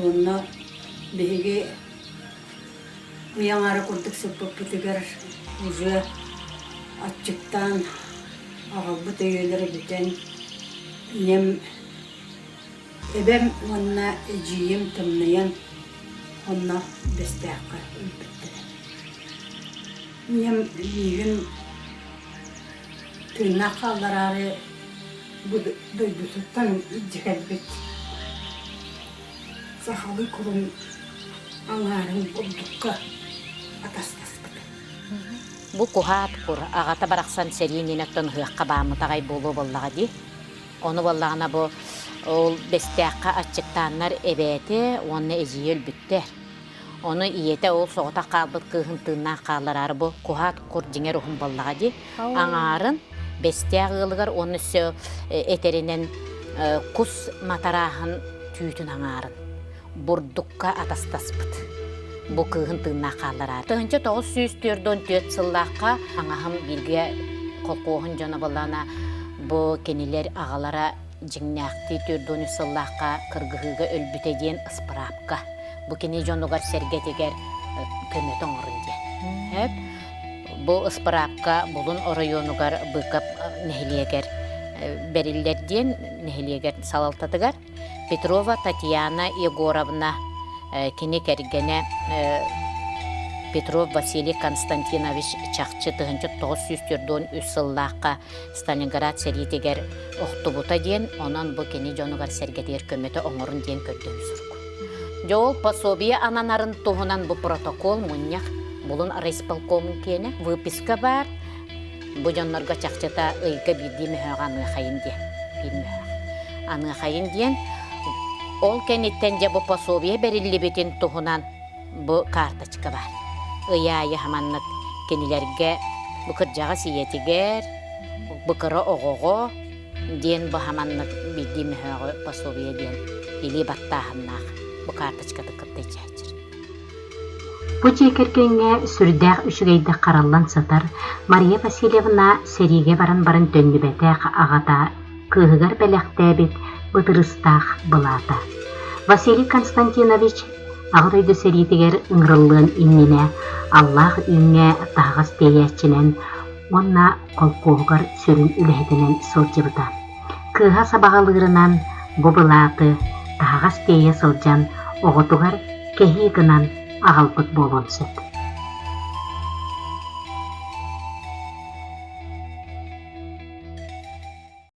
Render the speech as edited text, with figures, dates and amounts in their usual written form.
Онно биһиги ый аҥаара курдук сыппыппытыгар уже аччыктаан аҕалбыт өйүөлэрэ бүтэн ийэм эбэм уонна эдьиийим тымныйан онно Бэстээххэ өлбүттэрэ. Ийэм миигин тыыннаах хааллараары бу дойдутуттан илдьэ кэлбит сахалыы курун аҥаарын бурдукка атастаспыта. Бу куһаат кур аҕата барахсан сэрии иннинэ оттон ыһыахха бааммыт аҕай буолуо буоллаҕа дии. Ону буоллаҕына бу ол Бэстээххэ аччыктааннар эбээтэ уонна эдьиийэ өлбүттэр. Ону ийэтэ ол соҕотох хаалбыт кыыһын тыыннаах хааллараары бу куһаат кур дьиҥэр уһун буоллаҕа дии. Аҥаарын Бэстээх ыалыгар уонна өссө этэринэн кус матарааһын түүтүн аҥаарын бурдукка атастаспыт. Бу кыыһын тыыннаах хааллараары. 1944 сыллаахха аҥаһым бииргэ холкуоһун дьоно буоллаҕына бу кинилэр аҕалара дьиҥнээхтии 43 сыллаахха кыргыһыыга өлбүтэ диэн ыспыраапка бу кини дьонугар-сэргэтигэр көмөтө оҥорун диэн. Сөп. Бу ыспыраапка Булун оройуонугар Быкап нэһилиэгэр бэриллэр диэн нэһилиэгэр салалтатыгар Петрова Татьяна Егоровна кини кэргэнэ Петров Василий Константинович чахчы 1943 сыллаахха Сталинград сэриитигэр охтубута диэн, онон бу кини дьонугар-сэргэтигэр көмөтө оҥорун диэн көрдөһүү сурук. Дьэ ол пособие ананарын туһунан бу протокол мунньах Булун райисполкомун киэнэ выписка баар. Бу дьоннорго чахчыта ыйга биирдии мөһөөҕө аныахайын диэн. Биир мөһөөх. Аныахайын диэн ол кэнниттэн дьэ бу пособие бэриллибитин туһунан бу карточка баар. Ый аайы хаманнык кинилэргэ бу кырдьаҕас ийэтигэр, бу кыра оҕоҕо диэн бу хаманнык биирдии мөһөөҕү пособие диэн илии баттааһыннаах бу карточкаты кытта ичээччир. Бу дьиэ кэргэҥҥэ сүрдээх үчүгэйдик хараллан сытар Мария Васильевна сэриигэ баран баран төннүбэтэх аҕата кыыһыгар бэлэхтээбит бытырыыстаах былаата. Василий Константинович Аҕа дойду сэриитигэр ыҥырыллыан иннинэ Аллаах Үүҥҥэ таһаҕас тиэйээччинэн уонна холкуоһугар сүрүн үлэһитинэн сылдьыбыта. Кыыһа сабаҕалыырынан бу былааты таһаҕас тиэйэ сылдьан оҕотугар кэһии гынан аҕалбыт буолуон сөп.